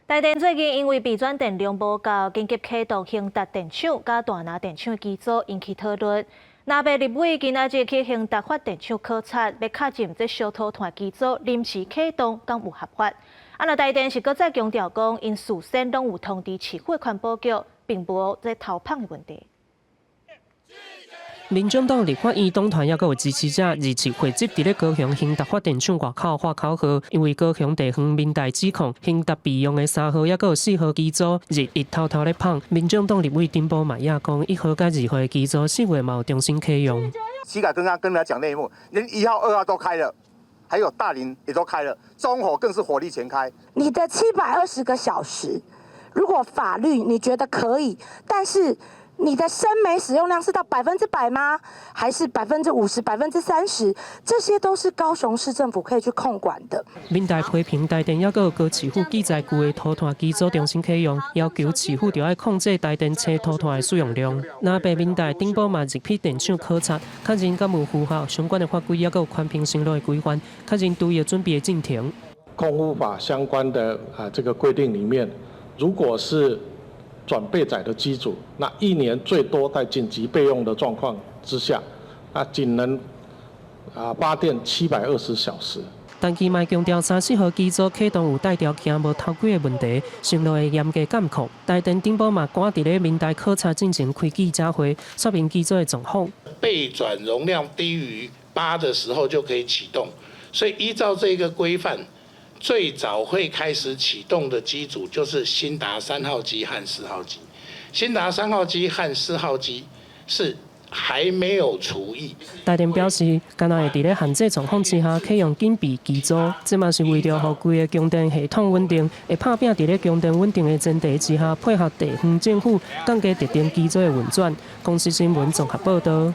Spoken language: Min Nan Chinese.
台電最近因為備轉電量無夠，緊急啟動興達電廠佮大林電廠機組，引起討論。藍白立委今仔日去興達發電廠考察，欲確認這燒塗炭機組臨時啟動敢有合法。啊，若台電是閣再強調講，𪜶事先攏有通知市府的環保局，並無這偷麭的問題。民眾黨立法院黨團抑閣有支持者二七匯集佇咧高雄興達發電廠外口喊口號，因為高雄地方民代指控興達備用的3號抑閣有4號機組日日偷偷咧麭。民眾黨立委丁寶嘛也講，1號佮2號的機組4月嘛有重新啟用。豈敢跟他講內幕，連1號、2號都開了，還有大林也都開了，中火更是火力全開。你的720個小時，如果法律你覺得可以，但是你的生煤使用量是到100%嗎？還是50%、30%？這些都是高雄市政府可以去控管的。民代批評台電抑閣有高市府記載舊的塗炭機組重新啟用，要求市府著愛控制台電輕塗炭的使用量。藍白民代頂堡嘛入去電廠考察，確認敢有符合相關的法規，抑閣有環評承諾的規範，確認除役準備的進程。空污法相關的啊這個規定裡面，如果是轉備載的機組，那一年最多在緊急備用的狀況之下，那僅能啊發電720小時。但伊嘛強調，三四號機組啟動有帶條件無偷窺的問題，承諾會嚴格監控。台電頂堡嘛趕佇咧民代考察進前開記者會，說明機組的狀況。備轉容量低於8的時候就可以啟動，所以依照這個規範，最早會開始啟動的機組就是興達3號機和4號機。興達3號機和4號機是還沒有除役。台電表示，敢若會佇咧限制狀況之下啟用緊備機組，這嘛是為著予規个供電系統穩定，會拍拚佇咧供電穩定的前提之下，配合地方政府降低特定機組的運轉。公視新聞綜合報導。